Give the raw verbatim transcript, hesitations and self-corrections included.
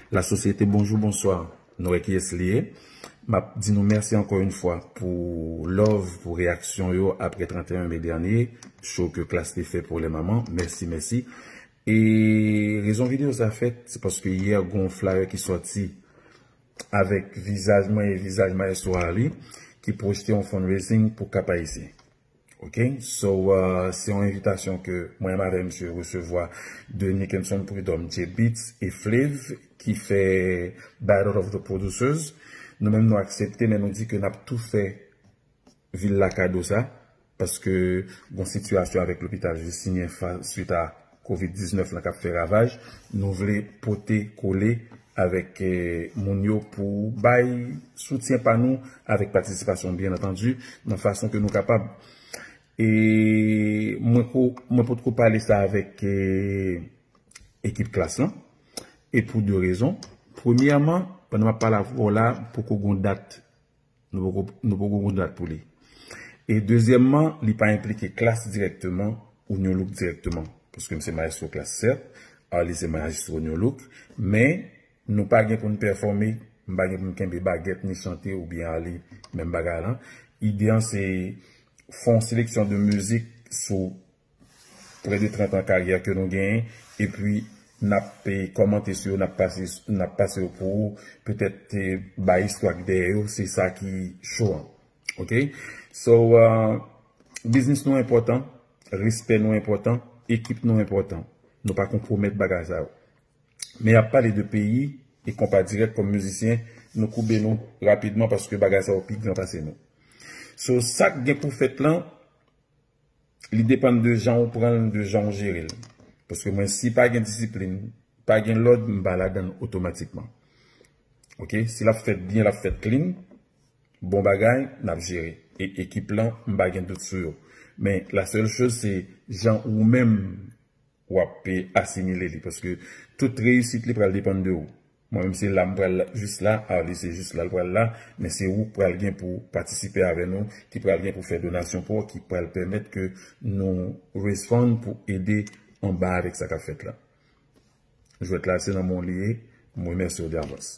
La sosyete, bonjou, bonswa. Nou wè kiyès li ye. M ap di nou mèsi ankò yon fwa pou love, pou reyaksyon yo apre trannteyen me dènye, show ke Klass te fè pou lè manman. Mèsi, mèsi. E rezon videyo sa fèt, se paske yè gon flyer ki sòti avèk vizaj mwen e vizaj Maestro Arly ki pwojte yon fundraising pou Cap Haïtien. Ok, so uh, se yon envitasyon ke mwen avè misye resevwa de Nickenson Prudhomme, J Beatz e Flav ki fè Battle of the Producers. Nou menm nou aksepte, men nou di ke n ap tou fè vil la kado sa, paske gon sitiyasyon avèk lopital Justinien fa- swit a kovid diznèf lan k ap fè ravaj. Nou vle pote kole avèk eh, moun yo pou bay soutyen pa nou avèk patisipasyon, byen antandi, nan fason ke nou kapab. E mwen ko mwen potko pale sa avèk eh, ekip Klass lan. E pou de rezon. Premyèman, pandan m ap pale avè w la, poko gon dat. Nou poko nou poko gon dat pou li. E dezyèmman, li pa enplike Klass dirèkteman ou New Look dirèkteman. Paske m se maestro Klass, sèt, Arly se maestro New Look, men nou pa gen pou n pèfòme, m pa gen pou m kenbe bagèt ni chante oubyen Arly menm bagay lan. Ide an se fè yon seleksyon de mizik sou prè de trant an karyè ke nou genyen, epi n ap eh, kòmante sou yo, n ap pase n ap pase yo pou ou, petèt eh, bay istwa k dèyè yo, se sa ki cho an. Ok? So, uh, biznis nou enpòtan, respè nou enpòtan, ekip nou enpòtan. Nou pa konpwomèt bagay sa yo. Men y ap pale de peyi e konpa dirèk kòm mizisyen, nou koube nou rapidman paske bagay sa yo pi gran pase nou. So, sa k gen pou fèt lan, li depann de jan ou pran l, de jan ou jere l. Paske mwen, si pa gen disiplin, pa gen lòd, m pa ladan l otomatikman. Ok? Si l ap fèt byen, l ap fèt clean, bon bagay, n ap jere. E ekip lan, m pa gen dout sou yo. Men, la sèl choz, se jan ou menm w ap asimile li. Paske tout reyisit li pral depann de ou. Mwen menm se la m pral jis la, Arly se jis la l pral la, men se ou k pral gen pou patisipe avè nou, ki pral gen pou fè donasyon pou ou, ki pral pèmèt ke nou respond pou ede anba avèk sa k ap fèt la. Jwèt la se nan men w li ye, m remèsye w davans.